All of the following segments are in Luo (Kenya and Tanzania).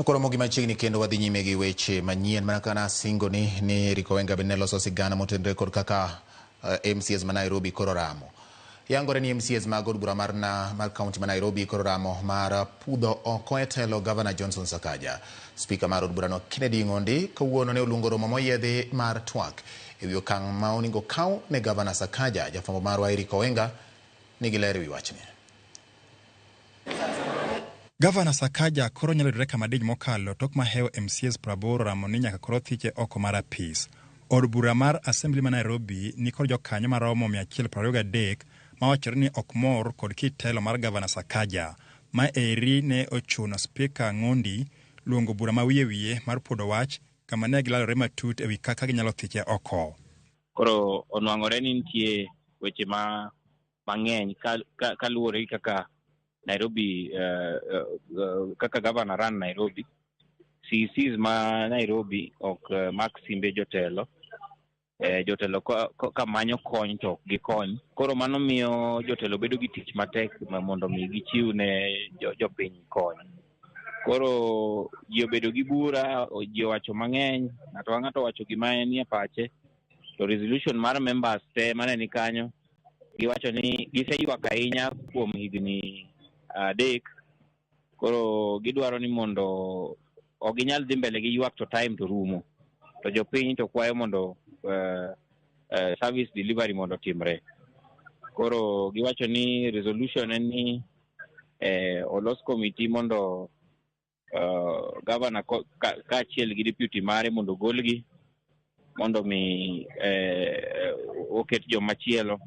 Koro mogi machiegni kendo wadhi nyime gi weche manyien mana kaka nasingo ni Eric Owenga bende ne loso sigana motenore kod kaka MCAs ma Nairobi koro ramo. Yangore ni MCAs mag od bura mar kaunti ma Nairobi koro ramo mar pudho oko e telo Gavana Johnson Sakaja. Spika mar od burano Kennedy Ng'ondi kawuono ne oluongo romo moyiedhi mar twak ewi okang' ma onego kaw ne Gavana Sakaja. Jafwambo marwa Eric Owenga nigi ler ewi wachni. Gavana Sakaja koro nyalo yudore kama diny mokalo tok ma hewo MCAs 80 ramo ni nyaka koro thiche oko mar apis. Od bura mar Assembly ma Nairobi ni kod jokanyo maromo 123 mawachore ni ok mor kod kit telo mar Gavana Sakaja. Ma eri ne ochuno Spika Ng'ondi luongo bura ma wiye wiye mar puodo wach kama ne gilalore matut ewi kaka ginyalo thiche oko. Koro onwang'ore ni nitie weche ma mang'eny kaluwore gi kaka Nairobi kaka governor run Nairobi. CCs ma Nairobi ok mak simbe jotelo. Jotelo ka manyo kony to ok gikony. Koro mano miyo jotelo bedo gi tich matek mondo mi gichiw ne jopiny kony. Koro ji obedo gi bura, ji owacho mang'eny, ng'ato ka ng'ato owacho gima nie pache. To resolution mar members te mane ni kanyo giwacho ni giseywak ahinya kuom higni 3. Koro gidwaro ni mondo ok ginyal dhi mbele gi ywak to time to rumo. To jopiny to kwayo mondo service delivery mondo otimre. Koro giwacho ni resolution en ni olos committee mondo governor kaachiel gi deputy mare mondo ogolgi mondo mi oket jomachielo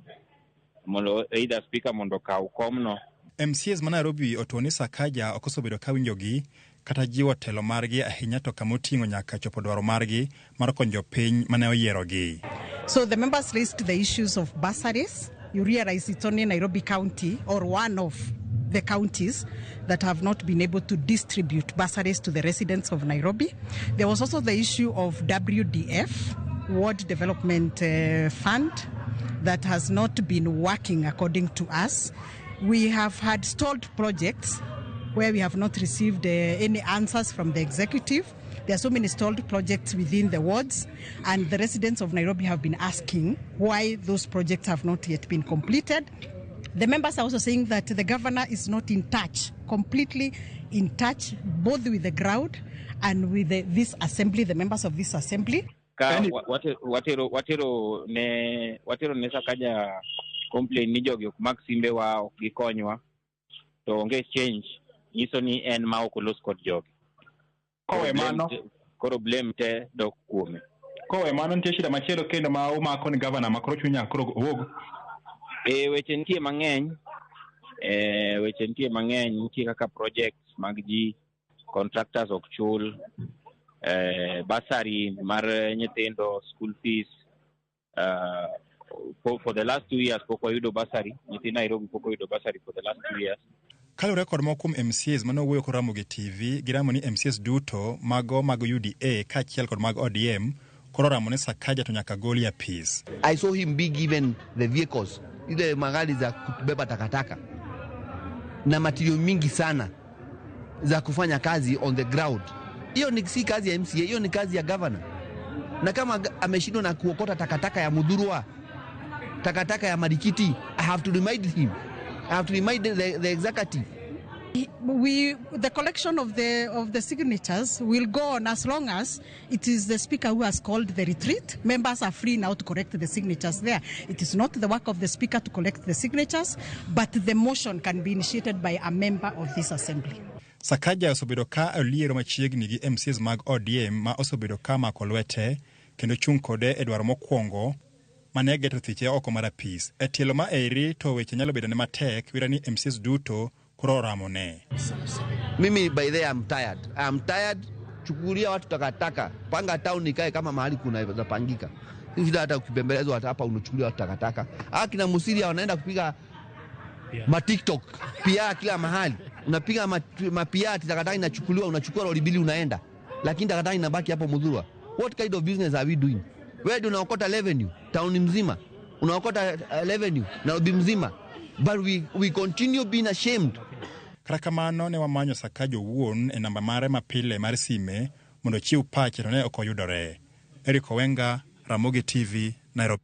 mondo either speaker mondo okaw komno. MCAs ma Nairobi otuo ni Sakaja ok osebedo ka winjogi kata jiwo telo margi ahinya to kama oting'o nyaka chopo dwaro margi mar konyo jopiny mane oyierogi. So the members raised the issues of bursaries. You realize it's only Nairobi County or one of the counties that have not been able to distribute bursaries to the residents of Nairobi. There was also the issue of WDF, Ward Development Fund, that has not been working according to us. We have had stalled projects where we have not received any answers from the executive. There are so many stalled projects within the wards, and the residents of Nairobi have been asking why those projects have not yet been completed. The members are also saying that the governor is not in touch, completely in touch, both with the ground and with this assembly, the members of this assembly. Ka watero ne Sakaja complain ni jogi ok mak simbe wa, ok gikonywa, to onge change, nyiso ni en ma ok olos kod jogi. Kowe mano, Koro blame te dok kuome. Kowe mano, nitie shida machielo kendo ma umako ni gavana ma koro chuny nyaka koro owuog. Weche nitie mang'eny. Weche nitie mang'eny, nitie kaka projects mag ji, contractors ok chul, bursary mar nyithindo, school fees. For the last 2 years pok wayudo bursary, nyithi Nairobi pok oyudo bursary for the last 2 years. Kaluwore kod moko kuom MCAs mane owuoyo kod Ramogi TV, giramo ni MCAs duto mago mag UDA kaachiel kod mag ODM koro oramo ni Sakaja to nyaka gol e apis. I saw him be given the vehicles, ile magari za kubeba takataka na material mingi sana za kufanya kazi on the ground. Hiyo ni si kazi ya MCA, hiyo ni kazi ya governor. Na kama ameshindwa na kuokota takataka ya Muthurwa, takataka ya Marikiti, I have to remind him. I have to remind the executive. The collection of the signatures will go on as long as it is the speaker who has called the retreat. Members are free now to collect the signatures there. It is not the work of the speaker to collect the signatures, but the motion can be initiated by a member of this assembly. Sakaja osebedo ka oliero machiegni gi MCAs mag ODM ma osebedo ka mako lwete kendo chung' kode e dwaro mokwongo mane geto thiche oko mar apis. E tielo ma eri to weche nyalo bedo ne matek wira ni MCAs duto koro oramo ne. Mimi by the I'm tired. I'm tired. Chukulia watu takataka, panga town ikae kama mahali kuna pangika. Shida hata ukibembelezwa hata hapa unachukulia watu takataka. Akina Musiria wanaenda kupiga ma TikTok PR kila mahali. Unapiga ma PR, takataka inachukuliwa, unachukua lori mbili unaenda. Lakini takataka inabaki hapo Muthurwa. What kind of business are we doing? Wewe ndio unaokota revenue town mzima. Unaokota revenue Nairobi mzima. But we continue being ashamed. Kata kamano ne wamanyo Sakaja owuon e namba mare mapile mar sime mondo ochiw pache to ne ok oyudore. Eric Owenga, Ramogi TV, Nairobi.